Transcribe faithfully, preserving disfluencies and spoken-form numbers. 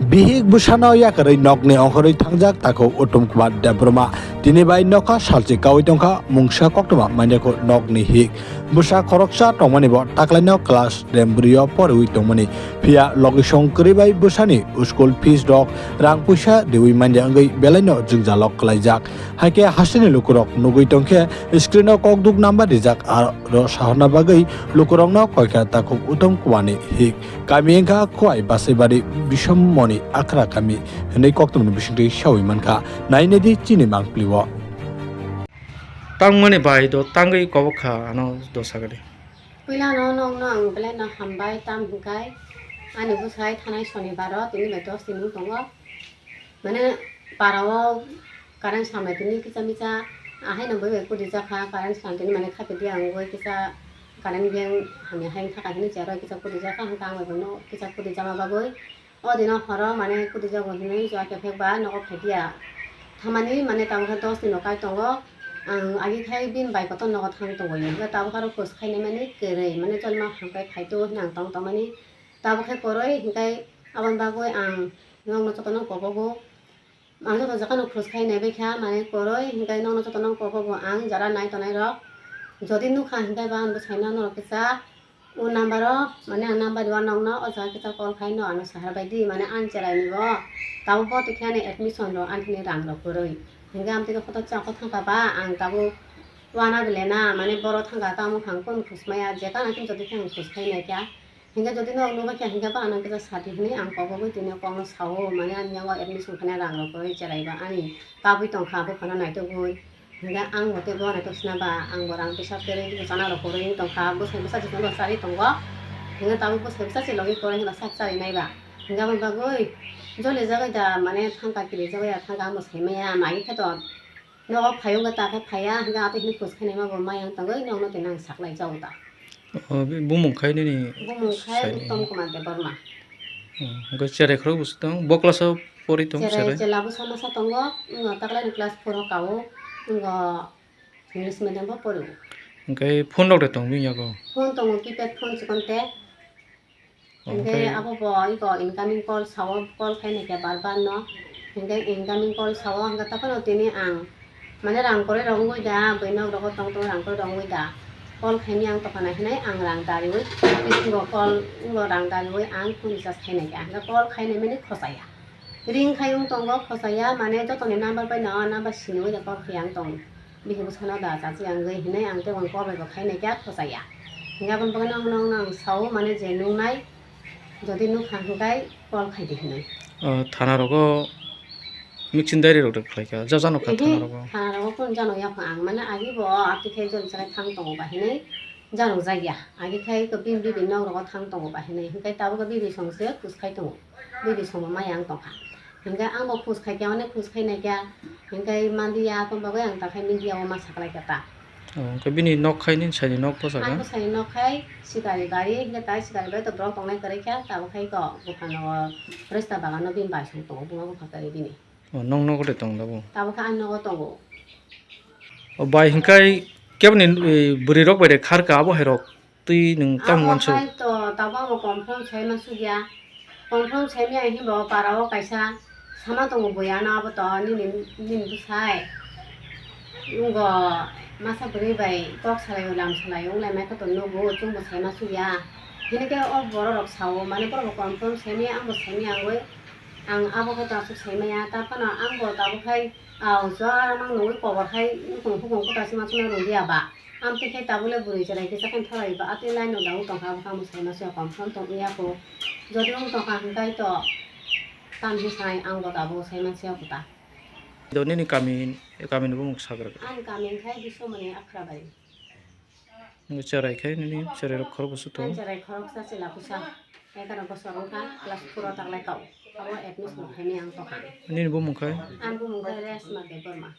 Bihik bwsano yakarwi nokni ongkhorwi thangjak takhuk Uttom Kumar Debbarma. Tini bai nokha salchi kaui tongkha mungsa koktwma manjakhu nokni hik. Bwsa khoroksa tongmani bo taklaino class ten bwrwi o poriwi tongmani. Phiya logisong kwrwi bai bwsani school fees rok rang puisa riwi manya wngwi belaino jwngjalo kwlaijak. Haikhe hasteni lukurok nugwi tongkhe screen o kokduk number rijak aro sahorna bagwi lukurokno koikha takhuk Uttom Kumarni hik. Kami wngkha Khowai Basaibari Bisomoni Akhra kami hwnwi koktwmani bisingtwi saui mankha. Nainedi chini mangpili o. Tangmani bai do tangwi kobok kha ano do sagadi. Puilano nokno ang belaino hambai tam hinkai ani bwsai thanai sonibaro tini bai dos din wng tongo. Mane para o current samai tini kisa misa ahaino bwbai kudi jakha current sam tini mane khapidi ang wngwi kisa current beng hamya hai wngkha kaisa ni chair o kisa kudi jakha hwnkha ang bai bono kisa kudi jama bagwi o dino horo mane kudi jago hinwi jua kephek ba nogo phaidiya thamani mane tabukhe dos dino kai tongo ang agi khai bini bai kotor nogo thang tongwi hwnkhe tabukhe aro khus khainai mani kwrwi mane cholma hamkai phaitu hwnwi ang tong tongmani tabukhe kwrwi hwnkhe aboni bagwi ang nokno jotono kobogo. Ang joto jaga no khus khai nai bai kha, mane kwrwi hinkai nokno joto no kobo bo ang jara nai tonai rok. Jodi nukha hinkai ba ang bwsai no norok kisa o number o, mane ang number rw nokno o jaga kisa call khai no ano sahar bai di, mane ang cherai ni bo tabuk bo twi khe ani admission rw ani thani rang rok kwrwi. Hinkai ang twi khe hotok chang khe thang kha ba ang tabuk wana bele na, mane boro thang kha tamo phang kun khus maya je kana kin jodi khe ang khus khai nai kha. Hinkhe jodi norok nukbaikha hinkhe ba ano kisa sadi hinwi ang kobogwi tini kokno sao, mane ani yango admission khainai rang rok kwrwi cherai ba ani kabui tongkha buphano naitugwi. Hinkhe ang bo tei bo naitug sina ba ang bo rang twisa kwrwi chana rok kwrwi wng tongkha, bwsai bwsa jikon rok charwi tongo. Hinkhe tabuk bwsai bwsa se logi kwrwi hwnba sak charwi nai ba. Hinkhe aboni bagwi joli jagwi da mane thangka kiri jagwi da thangka ang bo sai maya, mai khe to. Nogo phai wngkha ta khe phaiya, hwnkhe atwi hwnwi khus khainai ma bo maya wng tongwi nokno tini ang saklai jago ta. O, bumung khai nini Bumung khai saini. Uttom Kumar Debbarma. Hmm, hwnkhe cherai khorok bwswk tong, bo class o pori tong Cherai cherai? Chela bwsa masa tongo, wngkha taklaini class four o kao, wngkha English medium bo pori. Hwnkhe phone rok de tong bini yago? Phone tongo, keypad phone chikon te. Hinkhe abo bo iko incoming call sao, call khainai khe bar bar no. Hinkhe incoming call sao, hinkhe tokhono tini ang mane rang kwrwi rok wngwi da, bwino rok tong tong rang kwrwi rok wngwi da. Call khaini ang tokona hinai ang rang dariwi, bisingo call wngbo rang dariwi ang phone recharge khainai khe, hinkhe call khainai mani khosaya. Ring khai wng tongo khosaya, mane jotoni number bai no number siniwi da call khai ang tong. Bihik bwsano da chachi ang gwi hinwi ang tei ang call bai bo khai nai khe khosaya. Hinkhe aboni bagwi no, no, no ang sao mane je nuknai, jodi nukha hinkhe call khai di hinwi. O, thana rogo mixing diary rok de khlai kha, ja jano kha Ehe, thana rogo? Thana rogo kun jano yapha ang mane agi bo ati khai jori chai thang tongo ba hinwi jano jagya. Agi khai ko bini bibi nok rogo thang tongo ba hinwi hinkhe tabuk bibi song se kus khai tongo. Bibi song bo maya ang tongkha. Hinkhe ang bo khus khai khe, onek khus khai nai khe, hinkhe manliya, aboni bagwi ang ta khai media o ma saklai kha ta. O, hinkhe bini nok khai nini saini nok bwsakhe? Ang bwsani nok khai Sikari bari, hinkhe tai Sikari bari to borok tongnai kwrwi kha, tabuk khai ko Gopalnagar Resta Bagan o bini bai song tongo, buma bupha kwrwi bini. O, nong nogo de tong da bo? Tabuk khe ang nogo tongo. O, bai hinkhe keboni, e, bwrwi rok bai de khar kha abo hai rok? Twi nwng tamo Abo uansuk. Hai to tabuk abo confirm sai ma sukya. Confirm sai maya hinba o para o kaisa sama tongo buya no abo to nini, nini bwsai. Wngbo masa bwrwi bai kok salai o lam salai o wng lai mai khe to nugo chwng bo sai ma sukya. Hini khe o borok rok sao mane borok bo confirm sai maya ang bo sai maya wngwi ang abo khe to aswk sai maya ta phano ang bo tabuk hai a o jora mang nungwi kobor hai nukhung hukhung kuta sima sima rung ya ba. Amtwi khe tabuk le bwrwi chwrai kisa khe thwlai ba, atwi line no dagwi tongkha, bwkha mwsai masa confirm tong ya kho. Jodi wng tongkha hwnkhe to tam hi sai ang bo tabuk sai mansiya kho ta. Do nini kami, kami ni bumung sagra. Ani kami wngkha Bisomoni Akhrabari. Nini cherai khe nini cherai rok khorok bwswk tong? Ani cherai khoroksa chwla bwsa egaro bosor wngkha, class four o taklai kau. Abo admission khaini ang tongkha. Nini bumung khai? Ani bumung khai Resma Debbarma.